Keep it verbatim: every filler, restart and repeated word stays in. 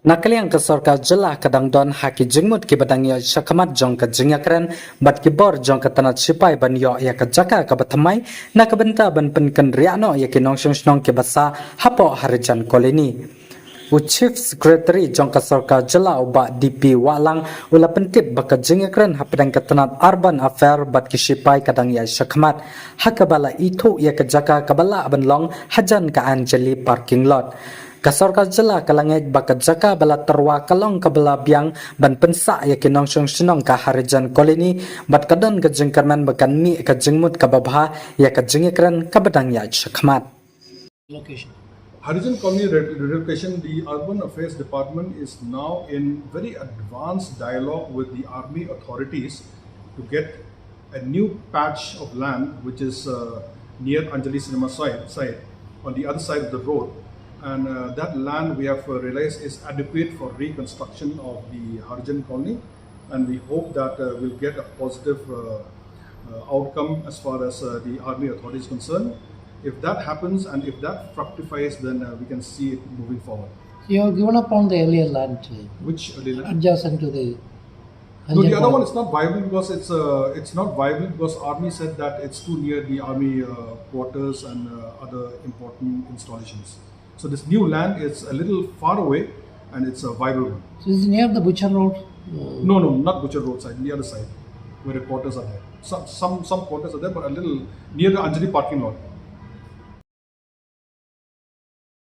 Na ka liang ka sorkar jylla ka dang don ha ki jingmut kiba dang ïoh shakhmat jong ka jingïakren bad ki bor jong ka tnat shipai ban ïoh ïa ka jaka kaba thymmai na ka bynta ban pynkynriah noh ïa ki nongshong shnong kiba sah hapoh Harijan Colony. U Chief Secretary jong ka sorkar jylla u Bah D P Wahlang u la pyntip ba ka jingïakren hapdeng ka tnat Urban Affair bad ki shipai ka dang ïa shakhmat ha kaba la ithuh ïa ka jaka kaba lah ban long hajan ka Anjali parking lot. Ka sorkar jylla ka la ngeit ba ka jaka ba la tyrwa ka long kaba la biang ban pynsah ïa ki nongshong shnong ka Harijan Colony bad ka don ka jingkyrmen ba kan mih ka jingmut kaba bha ïa ka jingïakren kaba dang ïa shakhmat. Harijan Colony re- relocation, the Urban Affairs Department is now in very advanced dialogue with the army authorities to get a new patch of land which is uh, near Anjali Cinema site, site on the other side of the road. And uh, that land we have uh, realized is adequate for reconstruction of the Harijan Colony. And we hope that uh, we'll get a positive uh, uh, outcome as far as uh, the army authority is concerned. If that happens and if that fructifies, then uh, we can see it moving forward. You have given up on the earlier land uh, Which early land? Adjacent to the. No, the other one is not viable because it's uh, it's not viable because army said that it's too near the army uh, quarters and uh, other important installations. So this new land is a little far away and it's a viable one. So this is near the Butcher Road. Uh, No, no, not Butcher Road side, the other side, where the quarters are there. Some some some quarters are there, but a little near the Anjali parking lot.